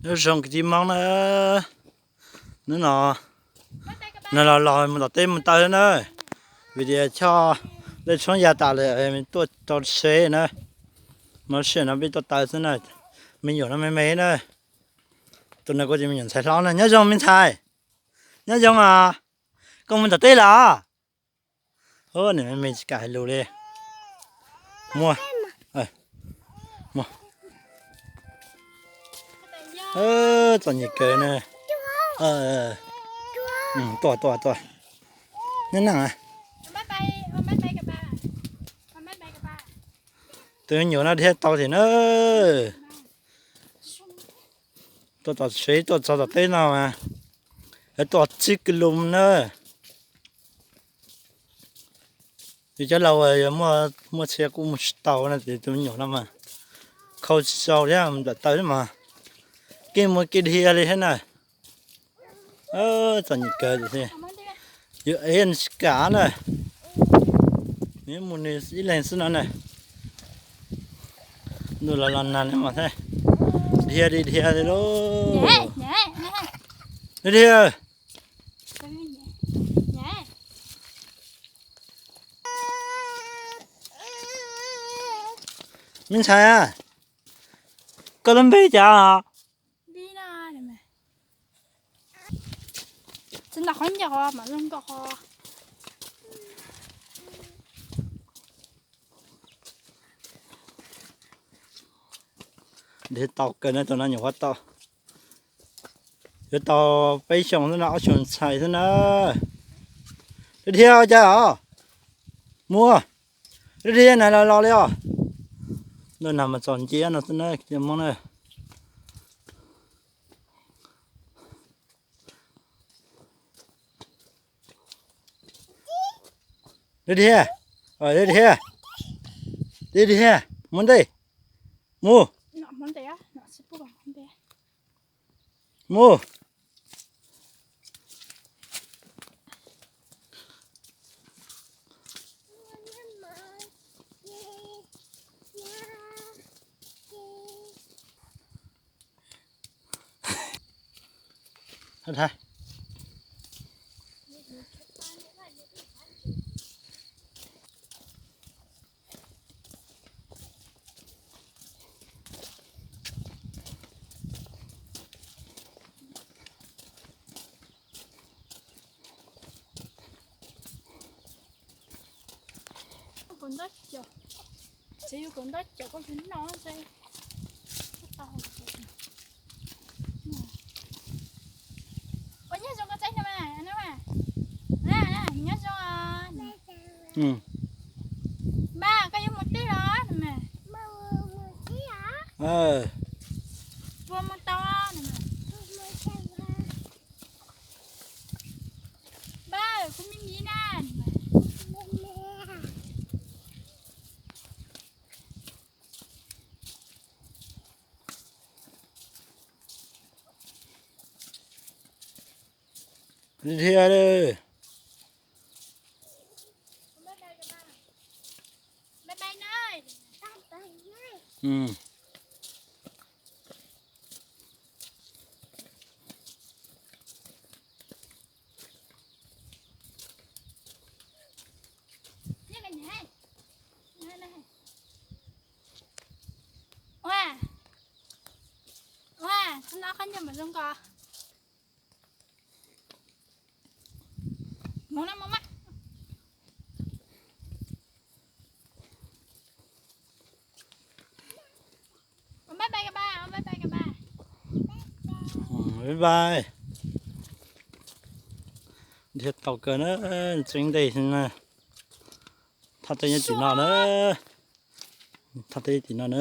Nyob zoo kwv tij Hmoob na, hnub no nag los los mus tom teb mus taw na, vim tias choj lej tshoob ya tas lawm, tuaj rau tsev na, mas sij hawm no peb tuaj taw xwb na, me nyuam no me me na, tus no kuj yog me nyuam ntxhais hlob na, nyob zoo me ntxhais, nyob zoo os, koj mus tom teb los? Nws me me tsis kam hais lus li. Muaj, muaj, txom nyem kawg na. Tuaj, tuaj, tuaj. Nyob na. Tus me nyuam no dhia tau thiab na. Tuaj tom tsev tuaj txog tom teb no mas, tuaj tsib kis lus na. Yus cov laus yog muaj txhia kuj mus tsis tau na, ces tus me nyuam no mas khau tsis tau thiab, nplam taw thiab mas kev mus kev dhia li thiab na. Txom nyem kawg tiam sis yus ev nws tsis kam na. Nws mus nws ib leeg xwb no na. Ntuj los los nag mas thiab, dhia li dhia li lauj. Dhia, dhia. Me ntxhais, koj lub npe cas? Tsis ntaus qhov ncauj mas zoo nkauj ho. Dhia tau kawg na, tus no nyuam qhuav tau, yuav tau peb xyoos xwb no, ob xyoos ntxhais xwb na. Dhia ua cas os? Muaj, dhia na los los li os. Ntuj nag mas txom nyem no xwb na, cov Hmoob na. Dhia, dhia, dhia, dhia, mus ntej, mus, mus. Kaum ntaub caum, tsev yus kaum ntaub caum koj yug noj ntshe. Ua nyob zoo koj txaib no mas, nyob zoo. Npaj, koj yuav mus twg los? Puas mus tau? Npaj, kuv me miv na. Dhia li. Ua, ua, tsis noj qhov ncauj mas zoo nkauj. Mus no mus mas. Bye bye, bye bye. Dhia tau kawg na, tseeb ntej na. Thaj teb nyob tim no na. Thaj teb tim no na.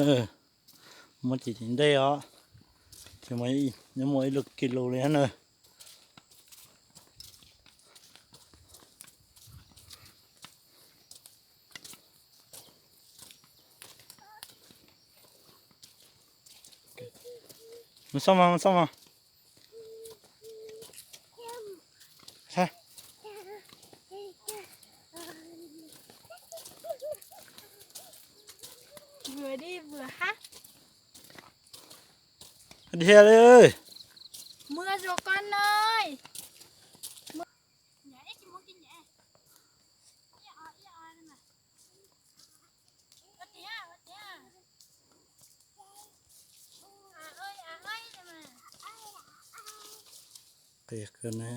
Muab tim tim ntej os. Ces nyob muaj ib lub kis lus li na. Mus xauj mas, mus xauj mas. Vừa đi vừa hát. Dhia li. Mưa rồi con ơi. Qias kawg na.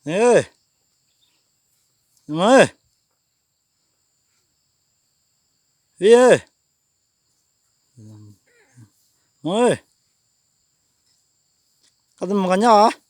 Ê, Maiv, Vij, Maiv, koj twb mus qhov nyob.